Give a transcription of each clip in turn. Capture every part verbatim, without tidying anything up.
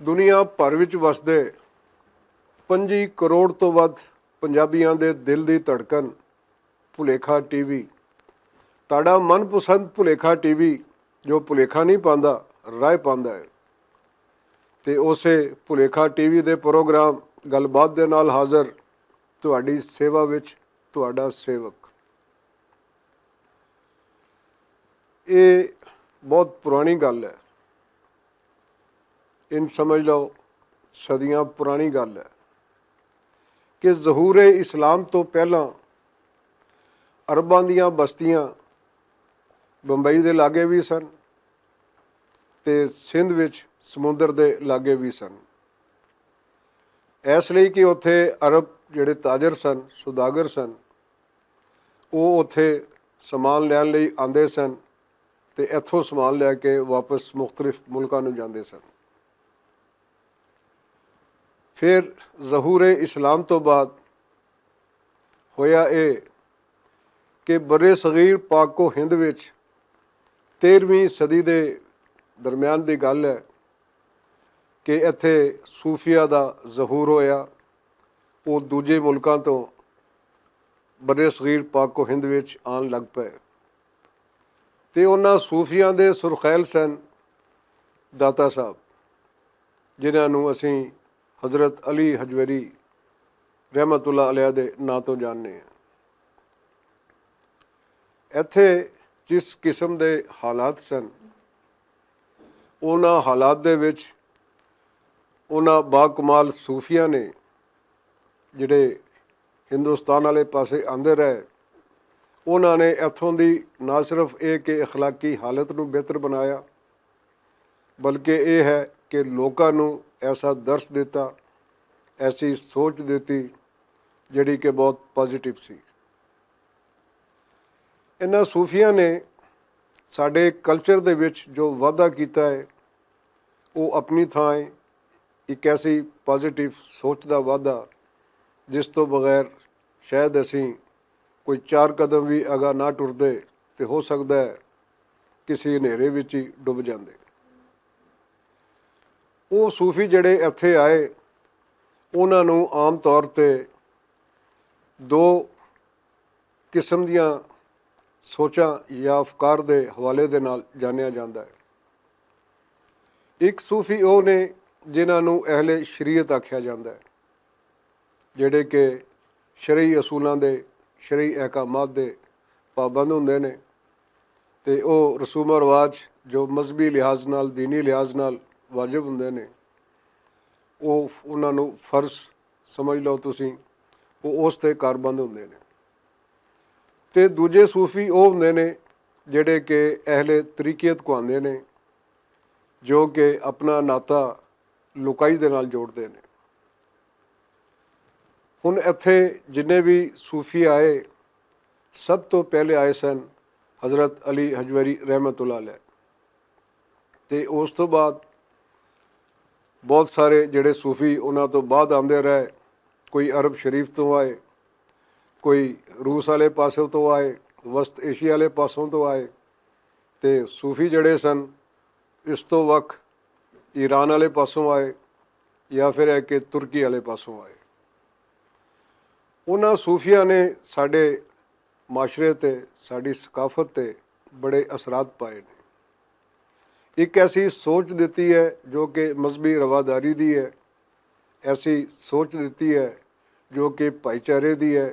دنیا بھر وچ وسدے پنجی کروڑ توں ودھ پنجابیاں دے دل دی دھڑکن، بھلیکھا ٹی وی، تہاڈا من پسند بھلیکھا ٹی وی، جو بھلیکھا نہیں پاندا، رائے پاندا ہے۔ تے اسے بھلیکھا ٹی وی دے پروگرام گل بات دے نال حاضر، تہاڈی سیوا وچ تہاڈا سیوک۔ اے بہت پرانی گل ہے، ان سمجھ لو، صدیاں پرانی گل ہے کہ ظہور اسلام تو پہلاں عرباں دیاں بستیاں بمبئی دے لاگے وی سن تے سندھ وچ سمندر دے لاگے وی سن۔ اس لئی کہ اتھے عرب جڑے تاجر سن، سوداگر سن، او اتھے سامان لین لئی آندے سن تے ایتھوں سامان لے کے واپس مختلف ملکاں نوں جاندے سن۔ پھر ظہور اسلام تو بعد ہویا اے کہ برے صغیر پاک و ہند وچ تیرہویں صدی دے درمیان دی گل ہے کہ ایتھے صوفیہ دا ظہور ہویا۔ او دوجے ملکاں توں برے صغیر پاک و ہند وچ آن لگ پئے۔ تے انہاں صوفیاں دے سرخیل سن داتا صاحب، جنہاں نوں اسیں حضرت علی حجویری رحمت اللہ علیہ دے ناں توں جاننے ہیں۔ ایتھے جس قسم دے حالات سن، انہاں حالات دے وچ انہاں باکمال صوفیاں نے جڑے ہندوستان والے پاسے آندے رہے، انہاں نے ایتھوں دی نہ صرف اے کہ اخلاقی حالت نوں بہتر بنایا، بلکہ اے ہے کہ لوکاں نوں ایسا درس دیتا، ایسی سوچ دیتی، جڑی کہ بہت پازیٹیو سی۔ انہاں صوفیاں نے ساڈے کلچر دے وچ جو وعدہ کیتا ہے، او اپنی تھاں ہے، اک ایسی پازیٹیو سوچ دا وعدہ جس تو بغیر شاید اسی کوئی چار قدم وی اگا نہ ٹردے، تے ہو سکدا ہے کسی ہنیرے وچ ہی ڈب جاندے۔ او صوفی جڑے ایتھے آئے، انہاں نوں عام طور تے دو قسم دیاں سوچاں یا افکار دے حوالے دے نال جانیا جاندا ہے۔ اک صوفی او نے جنہاں نوں اہل شریعت آکھیا جاندا ہے، جڑے کہ شرعی اصولاں دے، شرعی احکامات دے پابند ہوندے نے، تے او رسوم و رواج جو مذہبی لحاظ نال، دینی لحاظ نال واجب ہوندے نے، او انہاں نوں فرض سمجھ لو تسی، او اس تے کاربند ہوندے نے۔ تے دوجے صوفی او ہوندے نے جڑے کہ اہل طریقیت کو آندے نے، جو کہ اپنا ناتا لکائی دے نال جوڑدے نے۔ ہن ایتھے جنہیں وی صوفی آئے، سب توں پہلے آئے سن حضرت علی حجویری رحمت اللہ علیہ۔ تے اس توں بعد بہت سارے جڑے صوفی انہاں توں بعد آندے رہے، کوئی عرب شریف توں آئے، کوئی روس والے پاسوں توں آئے، وسط ایشیا والے پاسوں توں آئے۔ تے صوفی جڑے سن، اس توں وقت ایران والے پاسوں آئے یا پھر ہے کہ ترکی والے پاسوں آئے۔ انہاں صوفیاں نے ساڈے معاشرے تے، ساڈی ثقافت تے بڑے اثرات پائے نے۔ ایک ایسی سوچ دتی ہے جو کہ مذہبی رواداری دی ہے، ایسی سوچ دتی ہے جو کہ بھائی چارے دی ہے،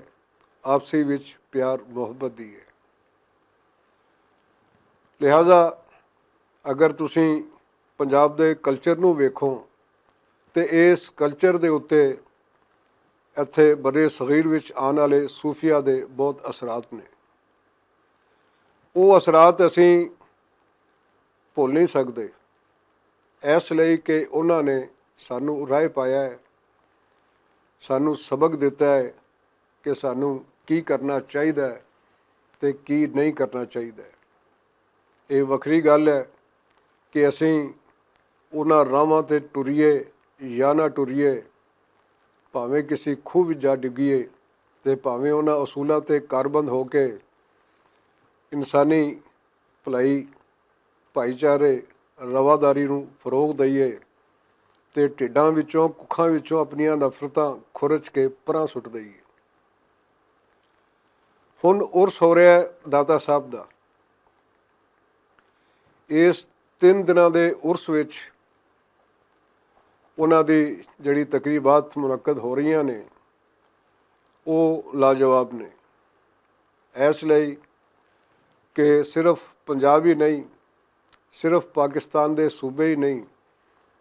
آپسی وچ پیار محبت دی ہے۔ لہذا اگر تسی پنجاب دے کلچر نوں ویکھو تے اس کلچر دے اُتے ایتھے برے صغیر وچ آن والے صوفیہ دے بہت اثرات نے۔ او اثرات اسی بھول نہیں سکدے، اس لئی کہ انہاں نے سانوں راہ پایا ہے، سانوں سبق دتا ہے کہ سانوں کی کرنا چاہیدا ہے تے کی نہیں کرنا چاہیدا ہے۔ ایہہ وکھری گل ہے کہ اسی انہاں راہواں تے ٹریے یا نہ ٹریے، پاویں کسی کھوہ وچ جا ڈگیے تے پاویں انہاں اصولاں تے کاربند ہو کے انسانی بھلائی، بھائی چارے، رواداری نوں فروغ دئیے، تے ٹھڈاں وچوں، ککھاں وچوں اپنیاں نفرتاں کھرچ کے پراں سٹ دئیے۔ ہن عرس ہو رہا ہے داتا صاحب دا۔ اس تین دناں دے عرس وچ انہاں دی جڑی تقریبات منعقد ہو رہیاں نے، او لاجواب نے۔ ایس لئی کہ صرف پنجاب ہی نہیں، صرف پاکستان دے صوبے ہی نہیں،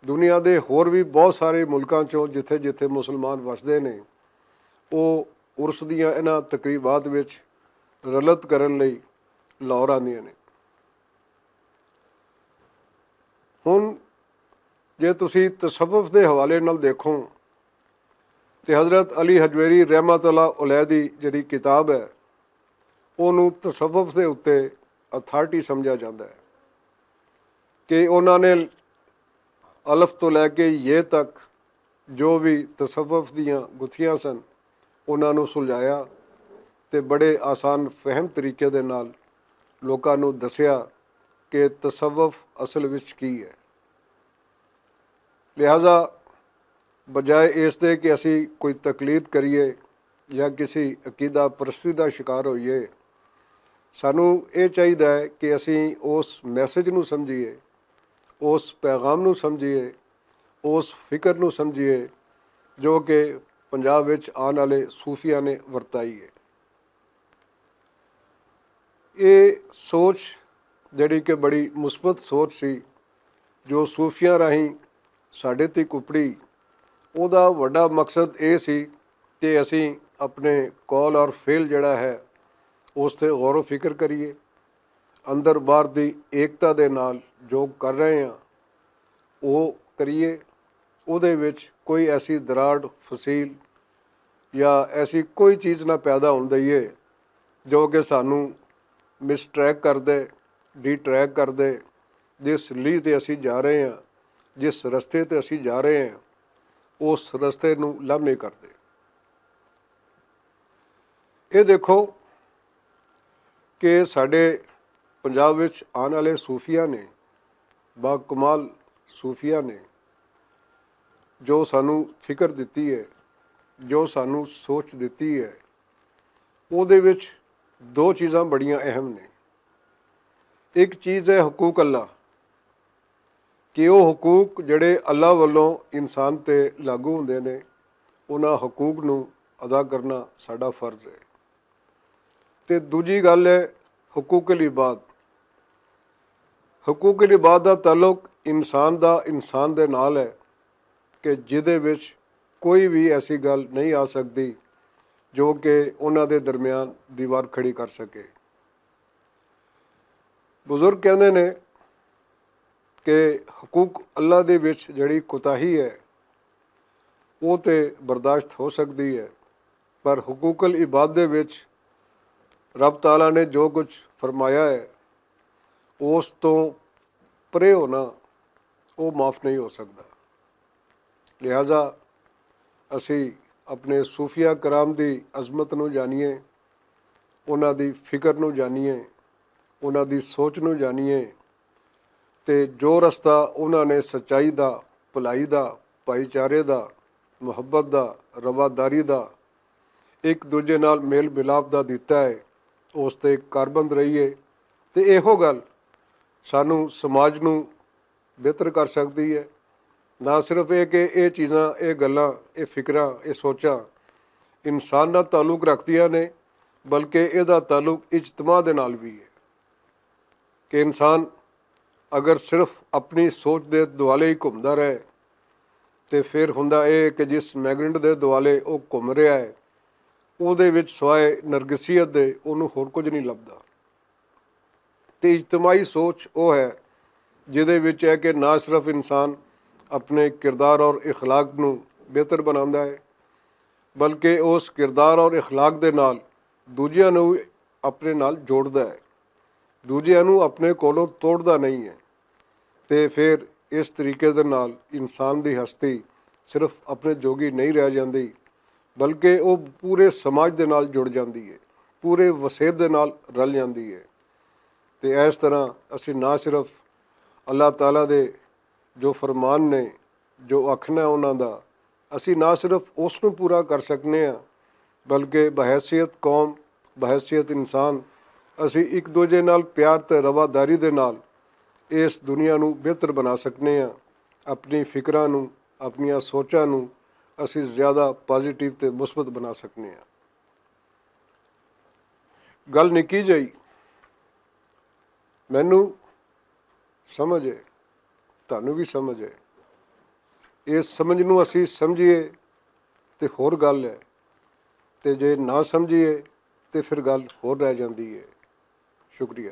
دنیا دے ہور وی بہت سارے ملکاں چوں جتھے جتھے مسلمان وسدے نے، او عرس دیاں انہاں تقریبات وچ رلت کرن لئی لاہور آندیاں نے۔ ہن جے تسی تصوف دے حوالے نال دیکھو تے حضرت علی حجویری رحمت اللہ علیہ دی جڑی کتاب ہے، اونوں تصوف دے اُتے اتھارٹی سمجھا جاندا ہے کہ انہاں نے الف تو لے کے یہ تک جو وی تصوف دیاں گتھیاں سن، انہاں نوں سلجھایا تے بڑے آسان فہم طریقے دے نال لوکاں نوں دسیا کہ تصوف اصل وچ کی ہے۔ لہذا بجائے اس دے کہ اسی کوئی تقلید کریے یا کسی عقیدہ پرستی دا شکار ہوئیے، سانوں یہ چاہیدا ہے کہ اسی اس میسج نوں سمجھیے، اس پیغام نوں سمجھیے، اس فکر نوں سمجھیے جو کہ پنجاب وچ آن والے صوفیاں نے ورتائی ہے۔ یہ سوچ جڑی کہ بڑی مثبت سوچ سی، جو صوفیاں راہیں ساڈے تے کپڑی، او دا وڈا مقصد اے سی کہ اسی اپنے قول اور فعل جڑا ہے، اس تے غور و فکر کریے، اندر باہر دی ایکتا دے نال جو کر رہے ہیں، او کریے، او دے وچ کوئی ایسی دراڑ، فصیل یا ایسی کوئی چیز نہ پیدا ہون دئیے جو کہ سانوں مسٹریک کر دے، ڈی ٹریک کر دے۔ جس لیہ تے اسی جا رہے ہیں، جس رستے تے اسی جا رہے ہیں، اس رستے نوں لمحے کر دے۔ یہ دیکھو کہ ساڈے پنجاب وچ آن والے صوفیاں نے، با کمال صوفیاں نے، جو سانوں فکر دتی ہے، جو سانوں سوچ دتی ہے، اودے وچ دو چیزاں بڑیاں اہم نے۔ ایک چیز ہے حقوق اللہ، کہ او حقوق جڑے اللہ ولوں انسان تے لاگو ہوندے نے، انہاں حقوق نوں ادا کرنا ساڈا فرض ہے۔ تے دوجی گل ہے حقوق العباد۔ حقوق العباد دا تعلق انسان دا انسان دے نال ہے، کہ جدے وچ کوئی بھی ایسی گل نہیں آ سکدی جو کہ انہاں دے درمیان دیوار کھڑی کر سکے۔ بزرگ کہندے نے کہ حقوق اللہ دے وچ جڑی کوتاہی ہے، او تے برداشت ہو سکدی ہے، پر حقوق العباد دے وچ رب تعالیٰ نے جو کچھ فرمایا ہے، اس تو پرے ہونا، او معاف نہیں ہو سکدا۔ لہذا اسی اپنے صوفیہ کرام دی عظمت نوں جانیے، انہاں دی فکر نوں جانیے، انہاں دی سوچ نوں جانیے، تے جو رستہ انہاں نے سچائی دا، بھلائی دا، بھائی چارے دا، محبت دا، رواداری دا، ایک دوجے نال میل ملاپ دا دتا ہے، اس تے کاربند رہیے۔ تے ایہو گل سانوں سماج نوں بہتر کر سکدی ہے۔ نہ صرف یہ کہ یہ چیزاں، یہ گلاں، یہ فکراں، یہ سوچاں انسان نال تعلق رکھدیاں نے، بلکہ یہ دا تعلق اجتماع دے نال بھی ہے، کہ انسان اگر صرف اپنی سوچ دے دوالے ہی گھومدا رہے، تے پھر ہوندا اے کہ جس میگنٹ دے دوالے او گھوم رہا ہے، اودے وچ سوائے نرگسیت دے اونوں ہور کچھ نہیں لبدا۔ تے اجتماعی سوچ او ہے جدے وچ ہے کہ نہ صرف انسان اپنے کردار اور اخلاق نوں بہتر بناندا ہے، بلکہ اس کردار اور اخلاق دے نال دوجیاں نوں اپنے نال جوڑدا ہے، دوجیاں نوں اپنے کولوں توڑدا نہیں ہے۔ تے پھر اس طریقے دے نال انسان دی ہستی صرف اپنے جوگی نہیں رہ جاندی، بلکہ او پورے سماج دے نال جڑ جاندی ہے، پورے وسیب دے نال رل جاندی ہے۔ تے اس طرح اسی نہ صرف اللہ تعالیٰ دے جو فرمان نے، جو آکھنا انہاں دا، اسی نہ صرف اس نوں پورا کر سکنے آں، بلکہ بحیثیت قوم، بحیثیت انسان، اسی اک دوجے نال پیار تے رواداری دے نال اس دنیا نوں بہتر بنا سکنے آں۔ اپنی فکراں نوں، اپنیاں سوچاں نوں اسی زیادہ پازیٹیو تے مثبت بنا سکنے آں۔ گل نکی جائی، مینوں سمجھ ہے، تہانوں وی سمجھ ہے۔ اس سمجھ نوں اسی سمجھیے تے ہور گل ہے، تے جے نہ سمجھیے تے پھر گل ہور رہ جاندی ہے۔ شکریہ۔